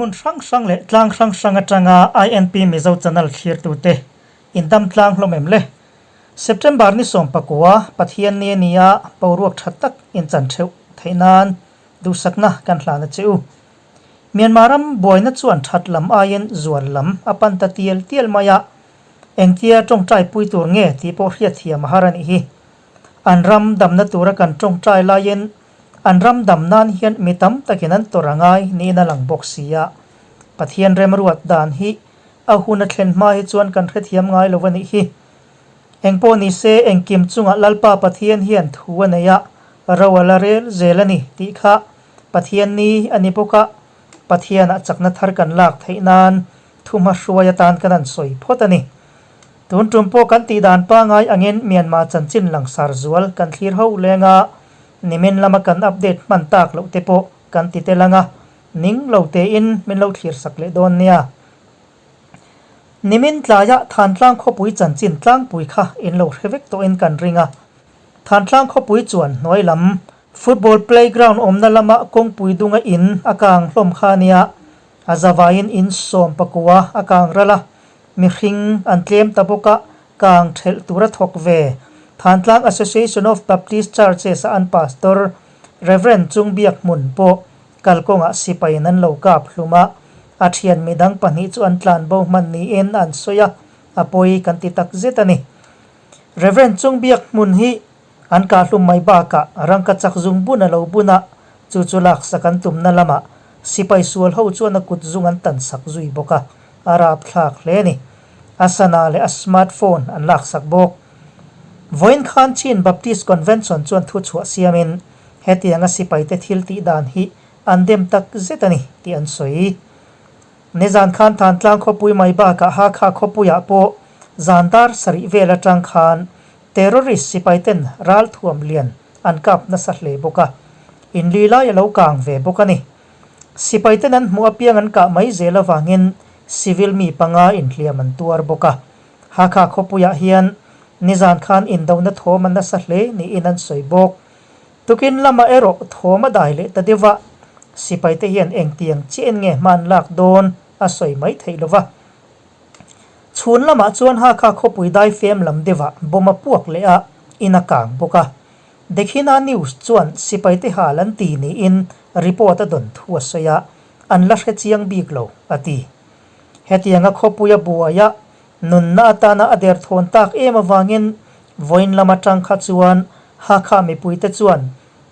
Hmun hrang hrang leh tlang hrang hrang atanga INP Mizo Channel thlirtute indam tlang hlawm em le? September ni 19 Pathian ni a ni a, boruak tha tak inchan theuh theih nan duhsakna kan hlan a che u. Myanmar ram buaina chuan that lam aiin zual lam a pan ta tial tial mai a, engtia tawngtai pui tur nge tih pawh hriatthiam a har a nih hi. An ram damna tura kan tawngtai laiin an ram dam nan hian mi tam takin an tawrh a ngai niin a lang bawk si a. Pathian remruat dan hi a hun a thlen hma hi chuan kan hrethiam ngai lo a nih hi. Engpawh ni se engkim chungah Lalpa Pathian hian thu a nei a, ro a la rel zel a ni tih kha Pathian ni a ni bawk a, Pathianah chakna thar kan lak theih nan thuhma hruai atan kan han sawi phawt a ni. Tun tum pawh kan tih dan pangai angin Myanmar chanchin langsar zual kan thlir ho leng a, nimin lama kan update hman tak loh te pawh kan ti tel ang a, ning lo tein min lo thlir sak leh dawn nia. Nimin tlaia Thantlang khawpui chanchin tlangpui kha in lo hre vek tawhin kan ring a, Thantlang khawpui chuan hnuai lam Football playground awmna lama kawngpui dunga in a kang hlawm kha a nia, a zavaiin in 14 a kang ral a, mihring an tlem ta bawk a, kang thelh tur a thawk ve. Thantlang Association of Baptist Churches a an pastor Rev. Chungbiakhmun pawh kalkawngah sipaiin an lo kap hlum a, a thian midang pahnih chu an tlanbo hman niin an sawi a, a pawi kan ti takzet a ni. Rev. Chungbiakhmun hi An kahhlum mai bakah rangka chak zung bun a lo bun a, chu chu laksak an tumna lamah sipai sual ho chuan a kut zung an tan sak zui bawk a, a rapthlak hle a ni. A sana leh a smart phone an laksak bawk. Vawiin khan Chin Baptist Convention chuan thu chhuah siamin hetianga sipaite thil tih dan hi an dem tak zet a ni tih an sawi. Nizan khan Thantlang khawpui mai bakah Hakha khawpuiah pawh zan dar sarih vel atang khan Terrorist sipaiten ralthuam lian an kap nasa hle bawk a, inli lai a lo kang ve bawk a ni. Sipaiten an hmuh apiang an kah mai zel avangin civil mi panga inhliam an tuar bawk a. Hakha khawpuiah hian nizan khan indona thawm a nasa hle niin an sawi bawk. Tukin lamah erawh thawm a dai leh ta deuh a, sipaite hian engtiang chiah nge hman lak dawn a sawi mai theih lo va. Chhun lamah chuan Hakha khawpui daifem lam deuhah bomb a puak leh a, in a kang bawk a. Dekhina News chuan sipaite hal an ti niin report a dawn thu a sawi a, an la hre chiang bik lo, a ti. Hetianga khawpuia buaia nunna atana a derthawn tak em avangin vawiin lam atang kha chuan Hakha mipuite chuan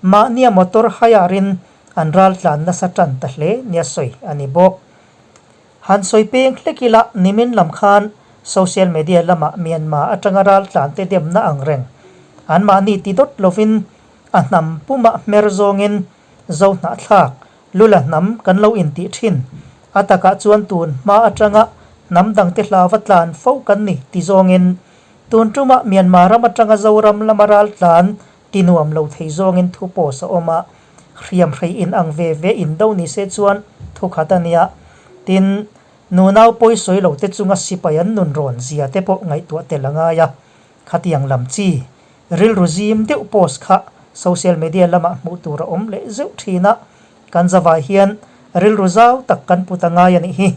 mahnia motor hire-in an raltlan nasa tan ta hle nia sawi a ni bawk. Han sawi peng hlek ila nimin lam khan social media lamah Myanmar atanga raltlante demna ang reng anmahni ti dawt lovin a hnam pumah hmer zawngin zo hnahthlak lula hnam kan lo intih thin. A takah chuan tun hma atanga hnam dangte hlauva tlan fo kan ni ti zawngin tun tumah Myanmar ram atanga Zoram lama raltlan ti nuam lo thei zawngin thu post a awm a, hriam hrei in ang ve ve in do ni se chuan thu khat a nia. Tin, nunau pawi sawi lo te chunga sipai an nun rawn zia te pawh ngaihtuah tel a ngai a. Khatiang lam chi, rilru zim deuh post kha social media lamah hmuh tur a awm leh zeuh thin a, kan zavai hian rilru zau tak kan put a ngai a nih hi.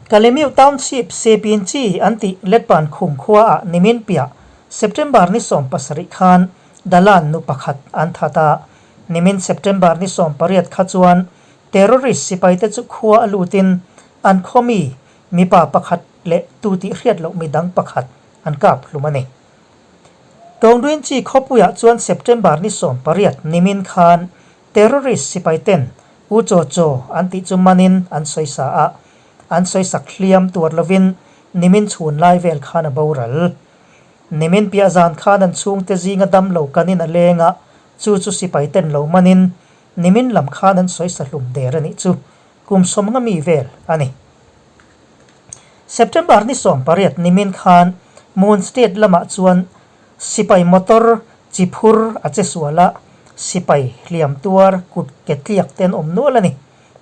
Kalemiu Township Sepin Chi an tih Letpan khum khuaah nimin piah September ni 17 khan Dalan nu pakhat an that a. Nimin September ni 18 kha chuan terrorist sipaite chu khua a lutin an khawmi mipa pakhat leh tu tih hriat loh midang pakhat an kap hlum a ni. Tawngduin Chi khawpuiah chuan September ni 18 nimin khan Terrorist sipaiten U Chaw Chaw an tih chu manin an sawi sa a, an sawi sak hliam tuar lovin nimin chhun lai vel khan a boral. Nimin piah zan khan an chhungte zinga dam lo kanin a leng a, chu chu sipaiten lo manin nimin lam khan an sawi sa hlum der a nih chu kum 50 mi vel a ni. September ni 18 nimin khan Mon State lamah chuan Sipai motor chi phur a che sual a, sipai hliam tuar kut ke tliak te an awm nual a ni.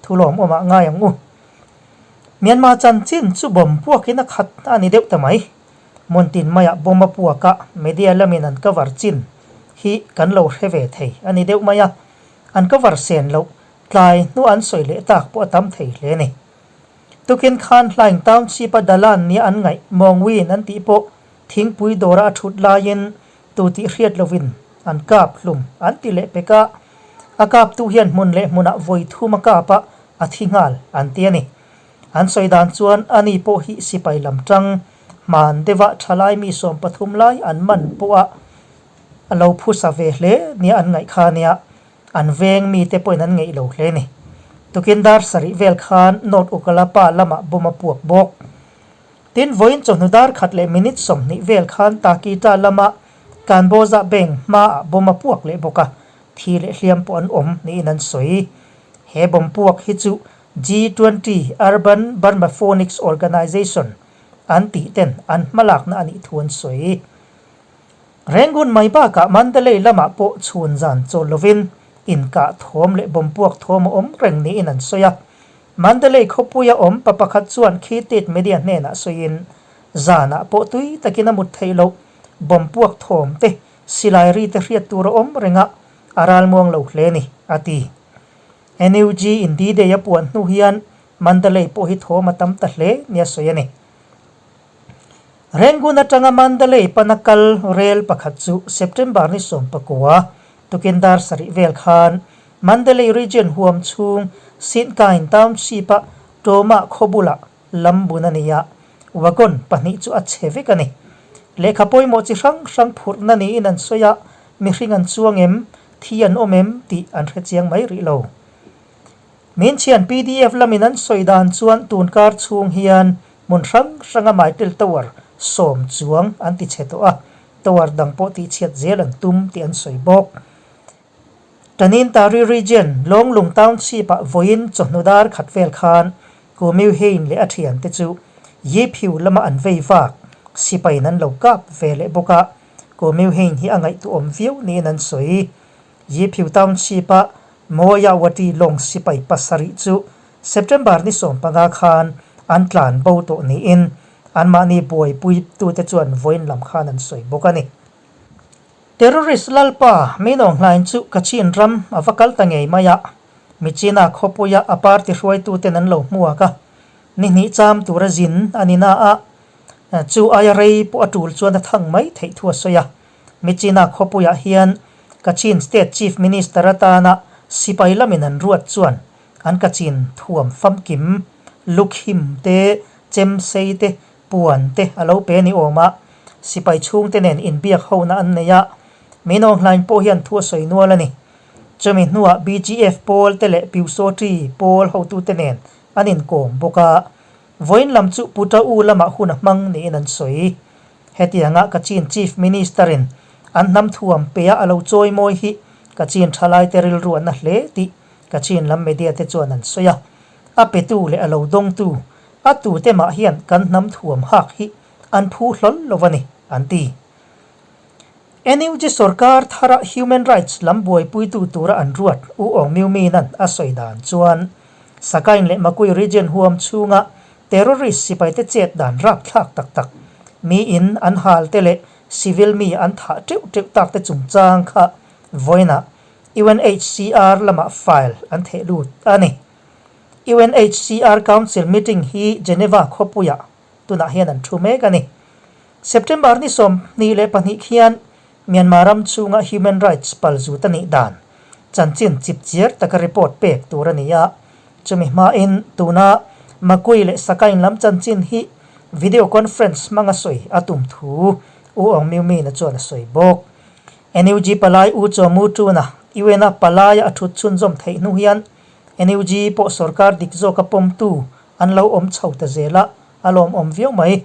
Thu lawmawmah ngai ang u. Myanmar chanchin chu bomb puakin a khat a ni deuh ta mai. Hmun tin maiah bomb a puak a, media lamin an cover chin hi kan lo hre ve thei a ni deuh mai a. An cover sen loh. tlai hnu an sawi leh tak pawh a tam thei hle a ni. Tukin khan Hlaing Township-a Dalan nia an ngaih Mawngwin an tih pawh thingpui dawra a thut laiin tu tih hriat lovin an kap hlum an ti leh pek a, a kaptu hian hmun leh hmunah vawi thum a kap a, a thi nghal an ti a ni. An sawi dan chuan ani pawh hi sipai lam tang hman deuha thalai mi 13 lai an man pawh a a lo phusa ve hle nia an ngaih kha nia an veng mite pawhin an ngeih lo hle ni. Tukin dar sarih vel khan North Ukalapa lamah bomb a puak bawk. Tin, vawiin chawhnu dar khat leh minute 20 vel khan Takita lama Kanboza Bank hmaah bomb a puak leh bawk a, thi leh hliam pawh an awm niin an sawi. He bomb puak hi chu G20 Urban Burma Phonics Organization an tih ten an hmalakna a nih thu an sawi. Rangoon mai bakah Mandalay lamah pawh chhun zan chawl lovin inkah thawm leh bomb puak thawm a awm reng niin an sawi a. Mandalay khawpuia awm pa pakhat chuan Khitit media hnenah sawiin, Zanah pawh tui takin a mut theih loh, bomb puak thawm te, silai ri te hriat tur a awm reng a, a ralmuang lo hle ni, a ti. NUG in D-Day a puan hnu hian Mandalay pawh hi thawm a tam ta hle nia sawi a ni. Rangoon atanga Mandalay pana kal rel pakhat chu September ni 19 tukin dar sarih vel khan Mandalay Region huam chhung Sintkain Township-a Tawma khaw bulah lam bun a ni a, wagon pahnih chu a chhe vek a ni. Lehkha pawimawh chi hrang hrang phurhna niin an sawi a, mihring an chuang em? Thi an awm em tih an hre chiang mai rih lo. Min chhian pdf lamin an sawi dan chuan tun kar chhung hian hmun hrang hranga Mytel Tower sawm chuang an ti chhe tawh a, tower dang pawh tihchhiat zel an tum tih an sawi bawk. Tanintari Region, Lawnglung Township-ah vawiin chawhnu dar khat vel khan Ku Mewhein leh a thiante chu Yiphiu lama an vei vak sipaiin an lo kap ve leh bawk a. Ku Mewhein hi a ngaihtuahawm viau niin an sawi. Yiphiu Township-a Mawayawati lawng sipai pasarih chu September ni 15 khan an tlan bo tawh niin anmahni buaipuitute chuan vawiin lam khan an sawi bawk a ni. Terrorist lalpa Minawng Hlain chu Kachin ram a va kal ta ngei mai a, Michina khawpuia a party hruaituten an lo hmuak a, ni hnih cham tura zin a ni na a, chu aia rei pawh a tul chuan a thang mai theih thu a sawi a. Michina khawpuiah hian Kachin State Chief Minister atana sipai lamin an ruat chuan an Kachin thuam famkim, lukhim te, chemsei te, puan te a lo pe ni awm a, sipai chhungte nen inbiak hona an nei a, min awnghlain pawh hian thu a sawi nual a ni. Chumi hnuah BGF pawl te leh Pyusawṭi pawl hotute nen an inkawm bawk a, vawiin lam chu Puta U lamah hun a hmang niin an sawi. Hetianga Kachin Chief Minister-in an hnam thuam pea a lo chawi mawi hi Kachin thalaite rilru a na hle tih Kachin lam media te chuan an sawi a, a petu leh a lo dawngtu A tute mah hian kan hnam thuam hak hi an phu hlawl lo a ni, an ti. NUG sorkar thara human rights lam buaipuitu tura an ruat U Aung Myu Min-a'n a sawi dan chuan Sakain leh Makui region huam chhunga terrorist sipaite chet dan rapthlak tak tak, miin an hal te leh civil mi an thah teuh teuh tak te chungchang kha vawiinah UNHCR lamah file an theh lut a ni. UNHCR Council meeting hi Geneva khawpuiah tunah hian an thu mek a ni. September ni 22 khian Myanmar ram chhunga human rights palzut a nih dan chanchin chipchiar taka report pek tur a ni a. Chumi hmain tuna Makui leh Sakain lam chanchin hi video conference hmanga sawi a tum thu U Aung Myu Min-a chuan a sawi bawk. NUG palai U Chaw Mu Tun-a UN-a palaia a thut chhunzawm theih hnu hian NUG pawh sorkar dik zawka pawmtu an lo awm chho ta zel a, a lawmawm viau mai.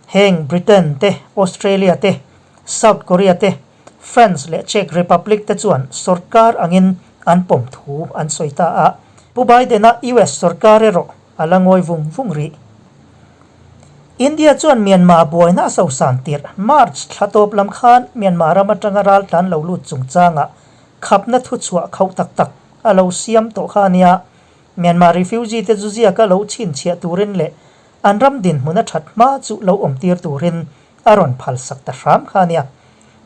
Heng Britain te, Australia te, South Korea te, France leh Czech Republic te chuan sorkar angin an pawm thu an sawi ta a. Pu Biden-a US sorkar erawh a la ngawi vung vung rih. India chuan Myanmar buaina a sosan tirh March thla tawp lam khan Myanmar ram atanga raltlan lo lut chungchangah khapna thuchhuah khauh tak tak a lo siam tawh kha a nia. Myanmar refugee te chu ziaka lo chhinchhiah turin leh an ram dinhmun a that hma chu lo awm tir turin a rawn phalsak ta hram kha a nia.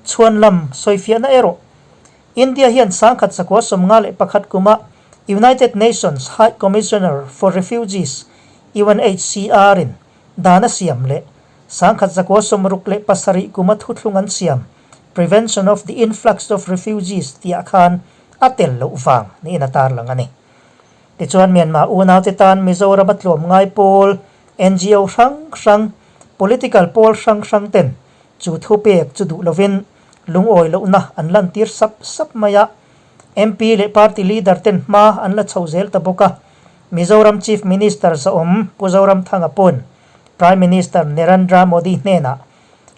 Chhuan lam sawifiahna erawh India hian 1951 kuma United Nations High Commissioner for Refugees, UNHCR, in dan a siam leh 1967 kuma thuthlung an siam Prevention of the Influx of Refugees tihah khan a tel loh vang niin a tarlang a ni. Tichuan Myanmar unaute tan Mizoram a tlawm ngai pawl, ngo hrang hrang, political pawl hrang hrang ten chu thupek chu duh lovin lungawi lohna an lantir sap sap mai a. MP leh party leader ten hma an la chho zel ta bawk a. Mizoram Chief Minister Zaawm Pu Zoramthanga pawn Prime Minister Narendra Modi hnenah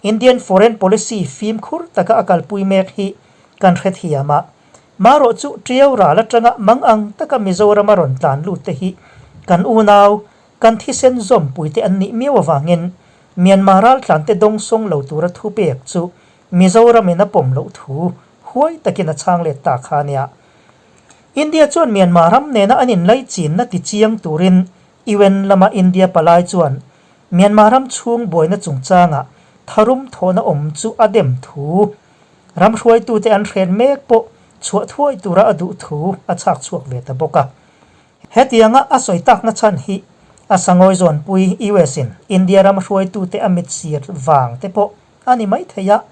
Indian foreign policy fimkhur taka a kalpui mek hi kan hrethiam a. Marawh chu Tiau ral atanga mang ang taka Mizoram a rawn tlan lut te hi kan unau, kan thisen zawmpui te an nih miau avangin Myanmar raltlan te dawngsawng lo tura thupek chu Mizoram in a pawm loh thu huai takin a chhang let ta kha nia. India chuan Myanmar ram nena an inlaichinna tichiang turin UN lama India palai chuan Myanmar ram chhung buaina chungchanga tharum thawhna awm chu a dem thu, ram hruaitute an hren mek pawh chhuah thuai tura a duh thu a chhak chhuak ve ta bawk a. Hetianga a sawi takna chhan hi a sangawi zawnpui US in India ram hruaitute a mit sir vang te pawh a ni mai thei a,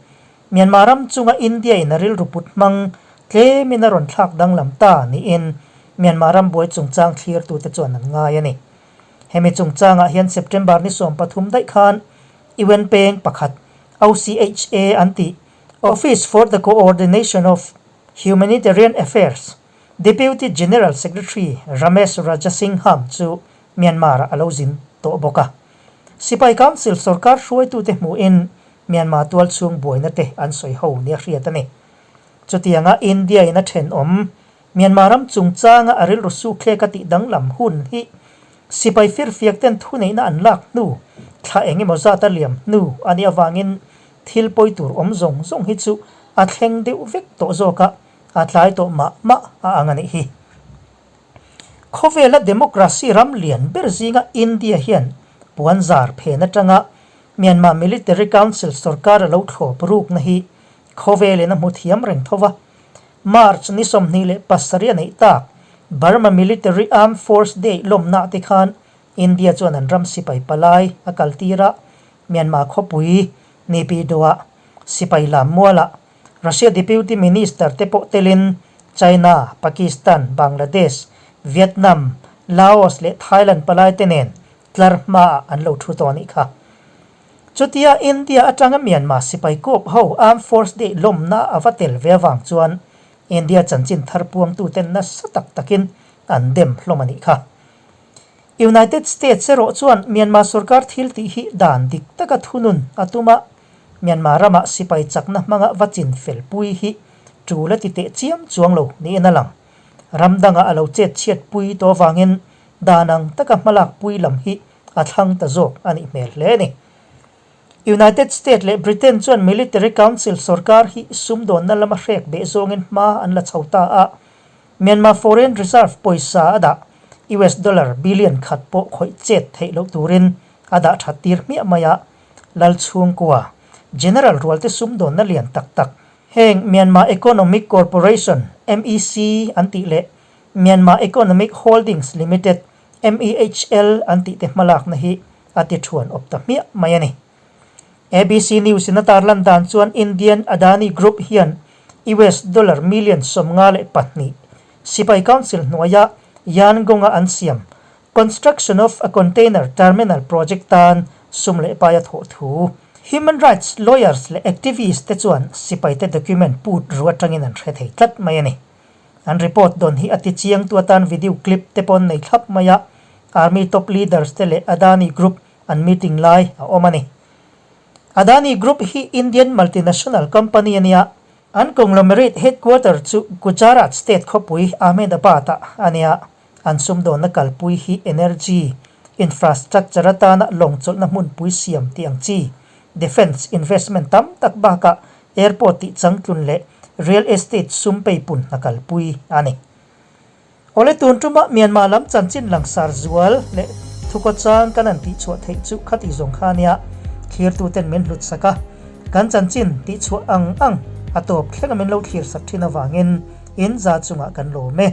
Myanmar ram chunga India in a rilru put hmang tlemin a rawn thlak danglam ta niin Myanmar ram buai chungchang thlirtute chuan an ngai a ni. Hemi chungchangah hian September ni 13 daih khan UN peng pakhat OCHA an tih, Office for the Coordination of Humanitarian Affairs, Deputy General Secretary Ramesh Rajasingham chu Myanmar-ah a lo zin tawh bawk a. Sipai Council sorkar hruaitute hmuhin Myanmar tualchhung buaina te an sawi ho nia hriat a ni. Chutianga India-in a thenawm Myanmar ram chungchanga a rilru sukthlek a tih danglam hun hi sipai firfiak ten thuneihna an lak hnu thla eng emaw zat a liam hnu a nih avangin thil pawi tur awm zawng zawng hi chu a thleng deuh vek tawh zawk a, a tlai tawh mah mah a ang a nih hi. Khawvela democracy ram lian ber zinga India hian puan zar phen atanga Myanmar Military Council sorkar a lo thlawp rukna hi khawvelin a hmu thiam reng tho va. March ni 27 a neih tak Burma Military Armed Force Day lawmna te khan India chuan an ram sipai palai a kaltir a, Myanmar khawpui Naypyidaw-ah sipai lam mualah Russia Deputy Minister te pawh telin China, Pakistan, Bangladesh, Vietnam, Laos leh Thailand palai te nen tlar hmaah an lo thu tawh a nih kha. Chutia India atanga Myanmar sipai kawp ho Armed Force Day lawmna a va tel ve avang chuan India chanchin thar puangtuten nasa tak takin an dem hlawm a nih kha. United States erawh chuan Myanmar sorkar thil tih hi dan dik taka thunun a tum a, Myanmar ramah sipai chakna hmanga va chin fel pui hi tul a ti teh chiam chuang lo niin a lang. Ram dangah a lo chet chhiat pui tawh avangin dan ang taka hmalak pui lam hi a thlang ta zawk a nih hmel hle a ni. United States leh Britain chuan Military Council sorkar hi sumdawnna lama hrek beh zawngin hma an la chho ta a, Myanmar Foreign Reserve pawisa a dah US dollar billion khat pawh khawih chet theih loh turin a dah that tir hmiah mai a, Lal chhungkua, General rualte sumdawnna lian tak tak, heng Myanmar Economic Corporation, MEC, an tih leh Myanmar Economic Holdings Limited, MEHL, an tih te hmalakna hi a ti thuan awp ta hmiah mai a ni. ABC News in a tarlan dan chuan Indian Adani Group hian US dollar million 52 sipai council hnuaia Yangonga an siam Construction of a Container Terminal project tan sum leh pai a thawh thu. Human rights lawyers leh activists te chuan sipaite document put ru atangin an hre thei tlat mai a ni. An report dawn hi a ti chiangtu atan video clip te pawh an nei thlap mai a, Army top leaders te leh Adani Group an meeting lai a awm a ni. Adani Group hi Indian multinational company a nia, an conglomerate headquarter chu Gujarat state khawpui Ahmedabad-ah a nia. An sumdawnna kalpui hi energy infrastructure atana lawng chawlhna hmunpui siam tih ang chi, defence investment tam tak bakah airport tih changtlun leh real estate sum peipun hna kalpui a ni. Awle tun tuma Myanmar lam chanchin langsar zual leh thukaw chang kan han tihchhuah theih chu khati zawng kha nia thlirtuten min hlut sak a, kan chanchin tihchhuah ang ang a tawp thlenga min lo thlir sak thin avangin in za chungah kan lawm e.